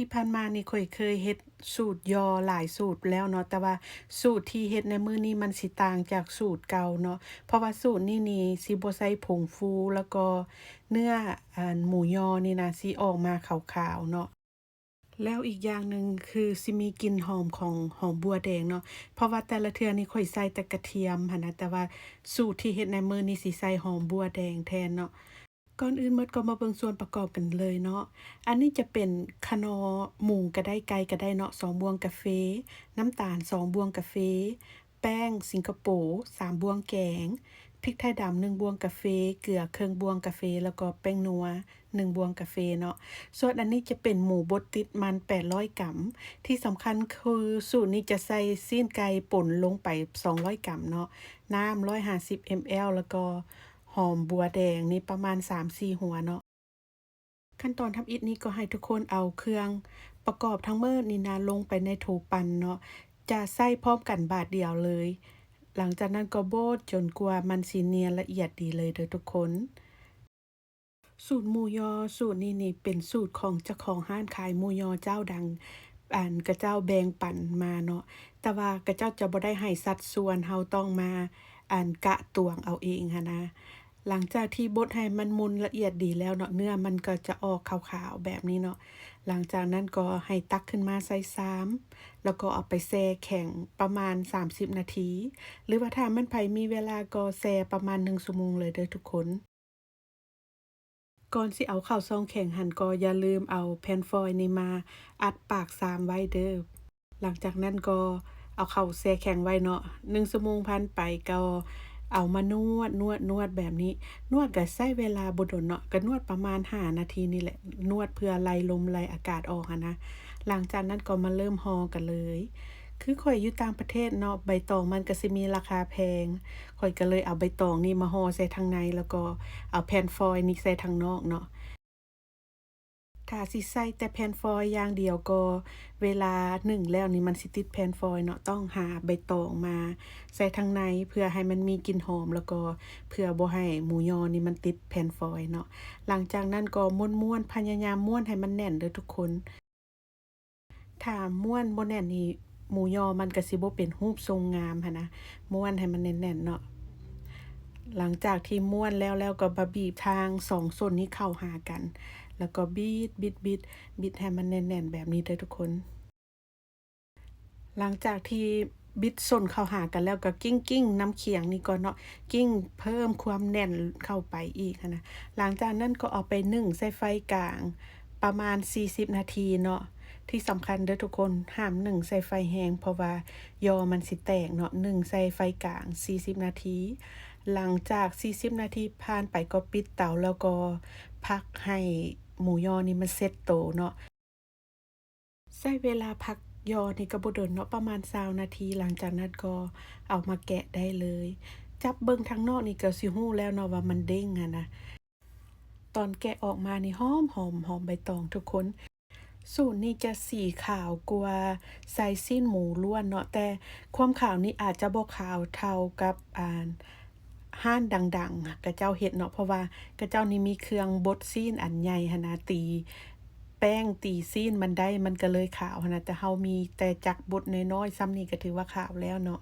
ທີ່ຜ່ານມານີ້ຂ້ອຍເຄີຍເຮັດສູດຍໍຫຼາຍສູດແລ້ວເນາະ, ແຕ່ວ່າສູດທີ່ເຮັດໃນມື້ນີ້ມັນຊິຕ່າງຈາກສູດເກົ່າເນາະ, ເພາະວ່າສູດນີ້ນີ້ຊິບໍ່ໃສ່ຜົງຟູ ແລ້ວກໍເນື້ອ ອັນ ໝູຍໍນີ້ນະ ຊິອອກມາຂາວໆເນາະ. ແລ້ວອີກຢ່າງໜຶ່ງຄືຊິມີກິ່ນຫອມຂອງຫອມບົວແດງເນາະ, ເພາະວ່າແຕ່ລະເທື່ອນີ້ຂ້ອຍໃສ່ແຕ່ກະທຽມຫັ້ນນະ, ແຕ່ວ່າສູດທີ່ເຮັດໃນມື້ນີ້ຊິໃສ່ຫອມບົວແດງແທນເນາະ. ກ່ອນອື່ນໝົດກໍມາເບິ່ງສ່ວນປະກອບກັນເລີຍເນາະ. ອັນນີ້ຈະເປັນຂະໜໍ່ໝູກໍໄດ້ ໄກ່ກໍໄດ້ເນາະ, ສອງບ່ວງກາເຟ, ນ້ຳຕານສອງບ່ວງກາເຟ, ແປ້ງສິງກະໂປສາມບ່ວງແກງ, ພິກໄທດຳໜຶ່ງບ່ວງກາເຟ, ເກືອເຄິ່ງບ່ວງກາເຟ ແລ້ວກໍແປ້ງນົວໜຶ່ງບ່ວງກາເຟເນາະ. ສ່ວນອັນນີ້ຈະເປັນໝູບົດຕິດມັນແປດຮ້ອຍກຣາມ. ທີ່ສຳຄັນຄືສູດນີ້ຈະໃສ່ຊີ້ນໄກ່ປົນລົງໄປສອງຮ້ອຍກຣາມເນາະ, ນ້ຳຮ້ອຍຫ້າສິບເອັມແອລ ແລ້ວກໍ ຫອມບົວແດງນີ້ປະມານສາມສີ່ຫົວເນາະ. ຂັ້ນຕອນທຳອິດນີ້ກໍໃຫ້ທຸກຄົນເອົາເຄື່ອງປະກອບທັງໝົດນີ້ນະລົງໄປໃນໂຖປັ່ນເນາະ, ຈະໃສ່ພ້ອມກັນບາດດຽວເລີຍ. ຫຼັງຈາກນັ້ນກໍບົດຈົນກວ່າມັນຊິນຽນລະອຽດດີເລີຍເດີທຸກຄົນ. ສູດໝູຍໍສູດນີ້ນີ້ເປັນສູດຂອງເຈົ້າຂອງຮ້ານຂາຍໝູຍໍເຈົ້າດັງ ອັນ ຂະເຈົ້າແບ່ງປັນມາເນາະ, ແຕ່ວ່າຂະເຈົ້າຈະບໍ່ໄດ້ໃຫ້ສັດສ່ວນ, ເຮົາຕ້ອງມາ ອັນ ກະຕວງເອົາເອງຫັ້ນນະ. ຫຼັງຈາກທີ່ບົດໃຫ້ມັນໝຸ່ນລະອຽດດີແລ້ວເນາະ, ເນື້ອມັນກໍຈະອອກຂາວໆແບບນີ້ເນາະ. ຫຼັງຈາກນັ້ນກໍໃຫ້ຕັກຂຶ້ນມາໃສ່ຊາມ ແລ້ວກໍເອົາໄປແຊ່ແຂງປະມານສາມສິບນາທີ ຫຼືວ່າຖ້າແມ່ນໃຜມີເວລາກໍແຊ່ປະມານໜຶ່ງຊົ່ວໂມງເລີຍເດີທຸກຄົນ. ກ່ອນຊິເອົາເຂົ້າຊ່ອງແຂງຫັ້ນ ກໍຢ່າລືມເອົາແຜ່ນຟອຍນີ້ມາອັດປາກຊາມໄວ້ເດີ. ຫຼັງຈາກນັ້ນກໍເອົາເຂົ້າແຊ່ແຂງໄວ້ເນາະ, ໜຶ່ງຊົ່ວໂມງຜ່ານໄປກໍເອົາມານວດ ນວດ ນວດແບບນີ້. ນວດກໍໃຊ້ເວລາບໍ່ດົນເນາະ, ກໍນວດປະມານຫ້ານາທີນີ້ແຫຼະ, ນວດເພື່ອໄລ່ລົມໄລ່ອາກາດອອກຫັ້ນນະ. ຫຼັງຈາກນັ້ນກໍມາເລີ່ມຫໍ່ກັນເລີຍ. ຄືຂ້ອຍຢູ່ຕ່າງປະເທດເນາະ, ໃບຕອງມັນກໍຊິມີລາຄາແພງ, ຂ້ອຍກໍເລີຍເອົາໃບຕອງນີ້ມາຫໍ່ໃສ່ທາງໃນ ແລ້ວກໍເອົາແຜ່ນຟອຍນີ້ໃສ່ທາງນອກເນາະ. ຖ້າຊິໃສ່ແຕ່ແຜ່ນຟອຍຢ່າງດຽວກໍເວລາໜຶ້ງແລ້ວນີ້ມັນຊິຕິດແຜ່ນຟອຍເນາະ, ຕ້ອງຫາໃບຕອງມາໃສ່ທາງໃນ ເພື່ອໃຫ້ມັນມີກິ່ນຫອມ ແລ້ວກໍເພື່ອບໍ່ໃຫ້ໝູຍໍນີ້ມັນຕິດແຜ່ນຟອຍເນາະ. ຫຼັງຈາກນັ້ນກໍມ້ວນໆ, ພະຍາຍາມມ້ວນໃຫ້ມັນແໜ້ນເດີທຸກຄົນ. ຖ້າມ້ວນບໍ່ແໜ້ນນີ້ ໝູຍໍມັນກະຊິບໍ່ເປັນຮູບຊົງງາມຫັ້ນນະ, ມ້ວນໃຫ້ມັນແໜ້ນໆເນາະ. ຫຼັງຈາກທີ່ມ້ວນແລ້ວ ແລ້ວກໍມາບີບທາງສອງສົ້ນນີ້ເຂົ້າຫາກັນ ແລ້ວກໍບິດ ບິດ ບິດ ບິດໃຫ້ມັນແໜ້ນໆແບບນີ້ເດີທຸກຄົນ. ຫຼັງຈາກທີ່ບິດສົ້ນເຂົ້າຫາກັນແລ້ວ ກໍກິ້ງໆນ້ຳຂຽງນີ້ກ່ອນເນາະ, ກິ້ງເພີ່ມຄວາມແໜ້ນເຂົ້າໄປອີກຫັ້ນນະ. ຫຼັງຈາກນັ້ນກໍເອົາໄປໜຶ້ງໃສ່ໄຟກາງ ປະມານສີ່ສິບນາທີເນາະ. ທີ່ສຳຄັນເດີທຸກຄົນ, ຫ້າມໜຶ້ງໃສ່ໄຟແຮງ ເພາະວ່າຍໍມັນຊິແຕກເນາະ. ໜຶ້ງໃສ່ໄຟກາງສີ່ສິບນາທີ. ຫຼັງຈາກສີ່ສິບນາທີຜ່ານໄປກໍປິດເຕົາ ແລ້ວກໍພັກໃຫ້ໝູຍໍນີ້ມັນເຊັດໂຕເນາະ. ໃຊ້ເວລາພັກຍໍນີ້ກໍບໍ່ດົນເນາະ, ປະມານຊາວນາທີ. ຫຼັງຈາກນັ້ນກໍເອົາມາແກະໄດ້ເລີຍ. ຈັບເບິ່ງທາງນອກນີ້ກໍຊິຮູ້ແລ້ວເນາະວ່າມັນເດ້ງຫັ້ນນະ. ຕອນແກະອອກມານີ້ຫອມໆ ຫອມໃບຕອງທຸກຄົນ. ສູດນີ້ຈະສີຂາວກວ່າໄສ້ຊີ້ນໝູລ້ວນເນາະ, ແຕ່ຄວາມຂາວນີ້ອາດຈະບໍ່ຂາວເທົ່າກັບ ອ່າ ຮ້ານດັງໆ ຂະເຈົ້າເຮັດເນາະ, ເພາະວ່າຂະເຈົ້ານີ້ມີເຄື່ອງບົດຊີ້ນອັນໃຫຍ່ຫັ້ນນະ, ຕີແປ້ງຕີຊີ້ນມັນໄດ້ ມັນກໍເລີຍຂາວຫັ້ນນະ, ແຕ່ເຮົາມີແຕ່ຈັກບົດນ້ອຍໆສ່ຳນີ້ກໍຖືວ່າຂາວແລ້ວເນາະ.